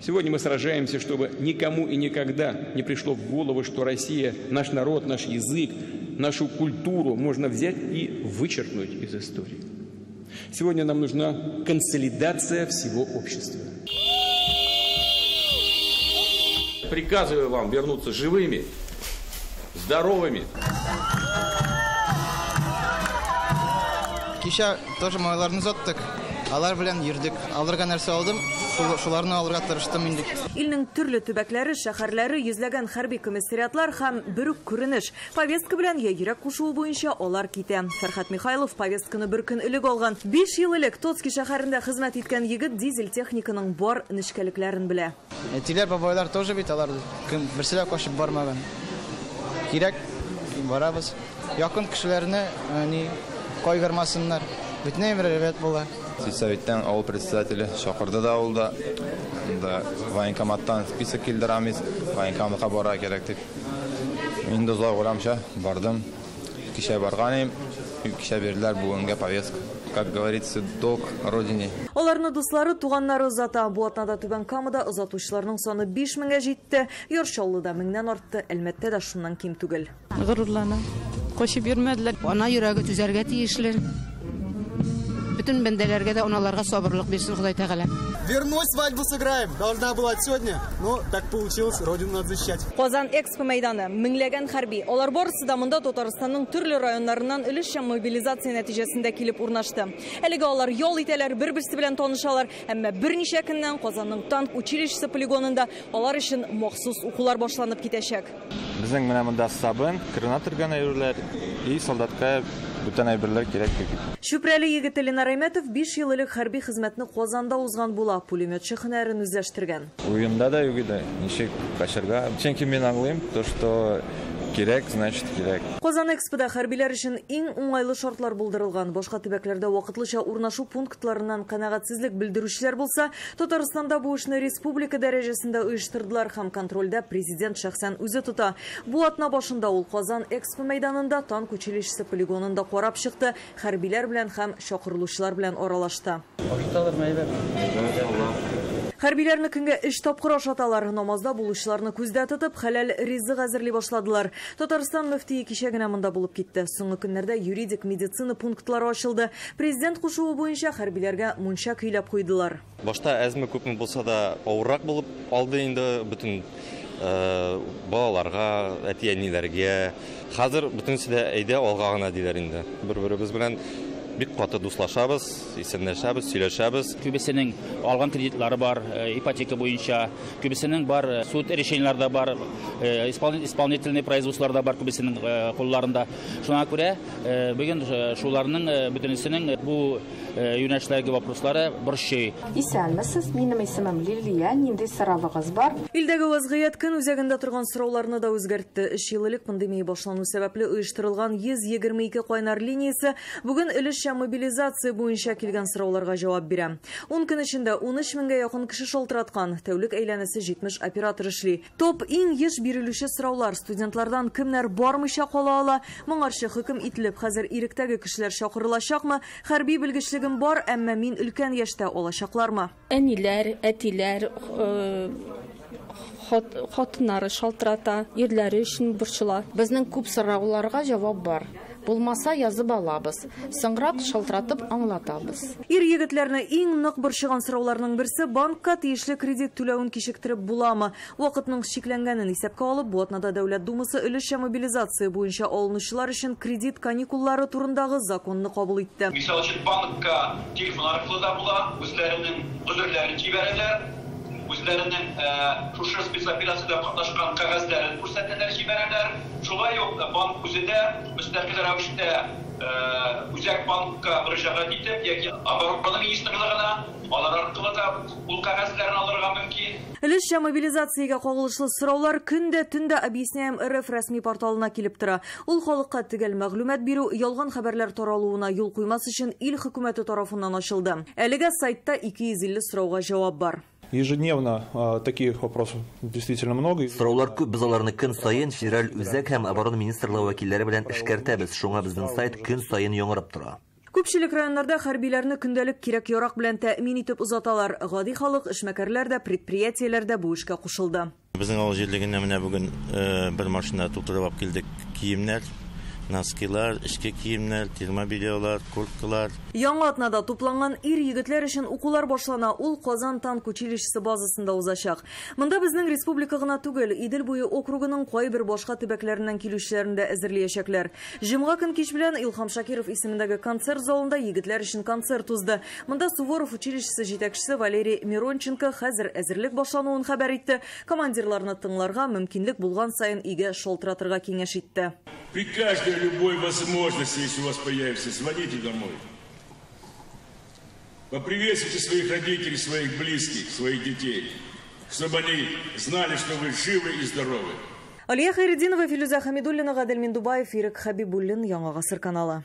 Сегодня мы сражаемся, чтобы никому и никогда не пришло в голову, что Россия, наш народ, наш язык, нашу культуру можно взять и вычеркнуть из истории. Сегодня нам нужна консолидация всего общества. Приказываю вам вернуться живыми, здоровыми. Кичә тоже малайларны озаттык. Алар белән йөрдек. Алырга нәрсә алдым, шуларны алырга тырыштым инде. Илнең төрле төбәкләре, шәһәрләре, йөзләгән хәрби комиссариатлар һәм бер үк күренеш. Повестка белән я йөрәк кушуы буенча алар китә. Фәрхат Михайлов повестканы бер көн элек алган. 5 ел элек Тоцкий шәһәрендә хезмәт иткән егет дизель техниканың бар нечкәлекләрен белә. Әтиләр, бабайлар тоже бит алар кем берсе дә качып бармаган. Кирәк барабыз. Якын кешеләрне ни кайгырмасыннар. Бөтенләй бер әйбәт була. Сельсоветтан авыл председателе чакырды да ул да. Анда военкоматтан список килдерәмез, военкоматка барырга кирәк дип. Мин дә озак уйламыйча бардым. Кичә барган идем, кичә бирделәр бүгенгә повестка. Как говорится, долг родине. Аларны дуслары, туганнары озата. Бу атнада Түбән Камада озатучыларның саны 5000-гә җитте. Яр Чаллыда 1000-нән артты, Әлмәттә дә шуннан ким түгел. Горурлана. Качып йөрмәделәр. Ана йөрәге түзәргә тиешле. Бөтен бәндәләргә дә аналарга сабырлык бирсен Ходай Тәгалә. Вернусь, свадьбу сыграем. Должна была сегодня, но так получилось, родину надо защищать. Казан Экспо мәйданы, меңләгән хәрби. Алар барысы да монда Татарстанның төрле районнарыннан өлешчә мобилизация нәтиҗәсендә килеп урнашты. Әлегә алар ял итәләр, бер-берсе белән танышалар, әмма берничә көннән Казанның танк училищесы полигонында алар өчен махсус укулар башланып китәчәк. Безнең менә монда сабын, кырына торган әйберләр и солдатка бүтән әйберләр кирәк түгел. Чүпрәле егете Ленар Әймәтов 5 ел элек хәрби хезмәтне Казанда узган була, пулеметчы һөнәрен үзләштергән. Уемда да юк иде, ничек качарга. Чөнки мин аңлыйм, то что кирәк, значит кирәк. Казан Экспода хәрбиләр өчен иң уңайлы шартлар булдырылган. Башка төбәкләрдә вакытлыча урнашу пунктларыннан канәгатьсезлек белдерүчеләр булса, Татарстанда бу эшне республика дәрәҗәсендә оештырдылар һәм контрольдә президент шәхсән үзе тота. Бу атна башында ул Казан Экспо мәйданында танк училищесы полигонында карап чыкты, хәрбиләр белән һәм чакырылучылар белән аралашты. Хәрбиләрне көнгә 3 тапкыр ашаталар. Намазда булучыларны күздә тотып, хәләл ризык әзерли башладылар. Татарстан мөфтие кичә генә монда булып китте. Соңгы көннәрдә юридик медицина пунктлары ачылды. Президент кушуы буенча хәрбиләргә мунча көйләп куйдылар. Башта әзме күпме булса да авыррак булып алды инде бөтен балаларга, әти-әниләргә. Хәзер бөтенесе дә әйдә алга гына диләр инде. Бер-беребез белән бик каты дуслашабыз, исәнләшәбез, сөйләшәбез. Күбесенең алган кредитлары бар, ипотека буенча, күбесенең бар, суд решениеләре дә бар, исполнительный производстволар да бар күбесенең кулларында. Шуңа күрә бүген шуларның бөтенесенең бу юнәлештәге вопрослары борчый. Исәнмесез, минем исемем Лилия, нинди соравыгыз бар? Илдәге вазгыять көн үзәгендә торган сорауларны да үзгәртте. 3 ел элек пандемия башлану сәбәпле оештырылган 122 кайнар линиясе бүген өлешчә мобилизация буенча килгән сорауларга җавап бирә. 10 көн эчендә 13 меңгә якын кеше шалтыраткан, тәүлек әйләнәсе 70 оператор эшли. Топ иң еш бирелүче сораулар: студентлардан кемнәр бармыйча кала ала, моңарчы хөкем ителеп хәзер иректәге кешеләр чакырылачакмы, хәрби белгечлегем бар, әмма мин өлкән яшьтә, алачаклармы? Әниләр, әтиләр, хатыннары шалтырата, ирләре өчен борчыла. Безнең күп сорауларга җавап бар. Булмаса язып алабыз. Соңрак шалтыратып аңлатабыз. Ир егетләрне иң нык борчыган сорауларның берсе: банкка тиешле кредит түләвен кичектереп буламы? Вакытның чикләнгәнен исәпкә алып, бу атнада Дәүләт Думасы өлешчә мобилизация буенча алынучылар өчен кредит каникуллары турындагы законны кабул итте. Мисал өчен, банкка телефон аркылы да була, үзләренең гозерләрен җибәрәләр, үзләренең шушы спецоперациядә катнашкан кәгазьләрен күрсәтәләр, җибәрәләр. Шулай ук банк үзе дә мөстәкыйль рәвештә үзәк банкка мөрәҗәгать итеп яки оборона министрлыгына, алар аркылы да ул кәгазьләрен алырга мөмкин. Өлешчә мобилизациягә кагылышлы сораулар көндә төндә Объясняем РФ рәсми порталына килеп тора. Ул халыкка төгәл мәгълүмат бирү, ялган хәбәрләр таралуына юл куймас өчен ил хөкүмәте тарафыннан ачылды. Әлегә сайтта 250 сорауга җавап бар. Ежедневно таких вопросов действительно много. Сораулар күп, без аларны көн саен Федераль үзәк һәм оборона министрлыгы вәкилләре белән эшкәртәбез. Шуңа безнең сайт көн саен яңарып тора. Күпчелек районнарда хәрбиләрне көндәлек кирәк-ярак белән тәэмин итеп озаталар. Гади халык, эшмәкәрләр дә, предприятиеләр дә бу эшкә кушылды. Безнең авыл җирлегенә менә бүген бер машина тутырып алып килдек киемнәр, носкилар, эчке киемнәр, термобельелар, курткалар. Яңа атнада тупланган ир-егетләр өчен укулар башлана. Ул Казан танк училищесы базасында узачак. Монда безнең республика гына түгел, Идел буе округының кайбер башка төбәкләреннән килүчеләрен дә әзерләячәкләр. Җомга көн кич белән Илһам Шакиров исемендәге концерт залында егетләр өчен концерт узды. Монда Суворов училищесы җитәкчесе Валерий Миронченко хәзер әзерлек башлануын хәбәр итте. Командирларны тыңларга, мөмкинлек булган саен өйгә шалтыратырга киңәш итте. При каждой любой возможности, если у вас появится, звоните домой. Поприветствуйте своих родителей, своих близких, своих детей, чтобы они знали, что вы живы и здоровы. Алия Хайретдинова, Филюзә Хамидуллина, Гадел Миндубаев, Ирек Хабибуллин, Яңа Гасыр каналы.